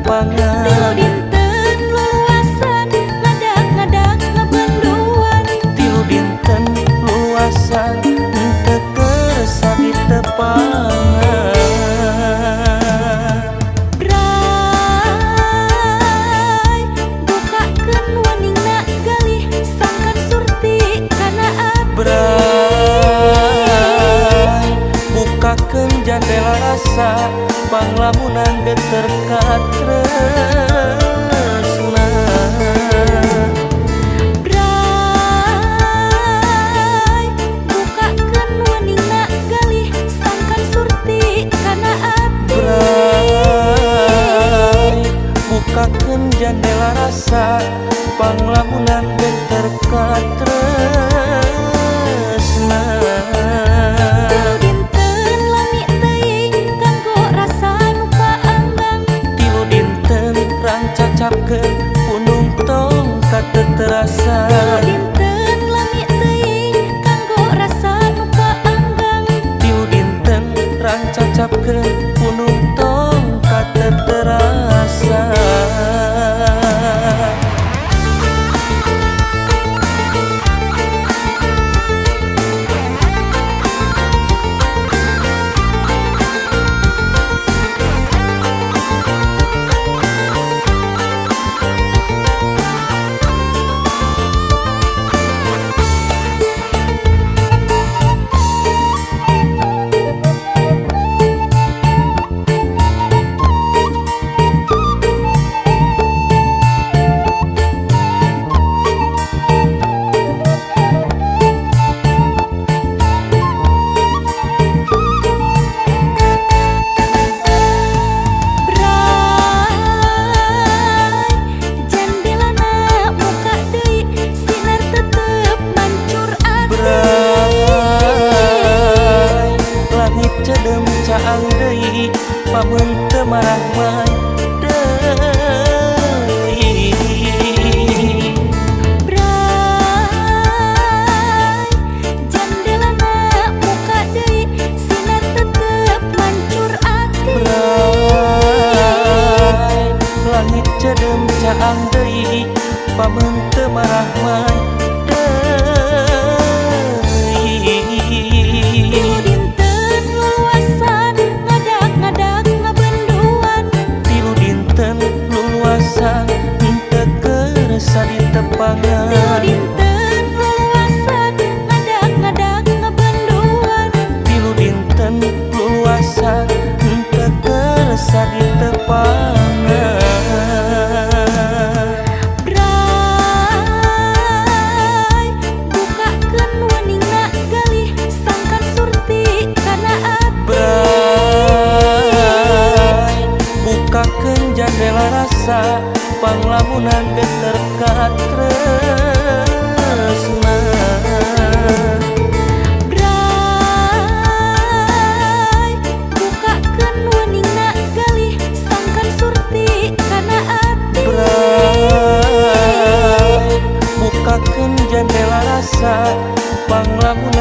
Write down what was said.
ditepangan. Tilu dinten luluasan ngadak-ngadak ngabenduan. Tilu dinten luasan henteu kersa ditepangan. Bray, bukakeun waningna galih sangkan surti kana ati. Bray, bukakeun jandela rasa panglamunan geter katresna. Bray, bukakeun waningna galih sangkan surti kana ati. Bray, bukakeun jandela rasa panglamunan geter katresna. Tilu dinten lami teuing kanggo rasa nu paanggang. Tilu dinten rangcacapkeun punung tong teu terasa. Tilu dinten lami teuing kanggo rasa nu paanggang. Tilu dinten rangcacapkeun punung tong teu terasa. Bray, jandelana muka deui sinar tetep mancur ati. Bray, langit cedem caang deui pamun teu marahmai deui. Bray, jandelana muka deui sinar tetep mancur ati. Bray, langit cedem caang deui pamun teu marahmai deui. Tilu dinten luluasan ngadak-ngadak ngabenduan. Tilu dinten luluasan henteu kersa ditepangan. Tilu dinten luluasan ngadak-ngadak ngabenduan. Tilu dinten luluasan henteu kersa ditepangan. Bray, bukakeun waningna galih sangkan surti kana ati. Bray, bukakeun jandela rasa panglamunan geter katresna. Bray, bukakeun waningna galih sangkan surti kana ati. Bray, bukakeun jandela rasa panglamunan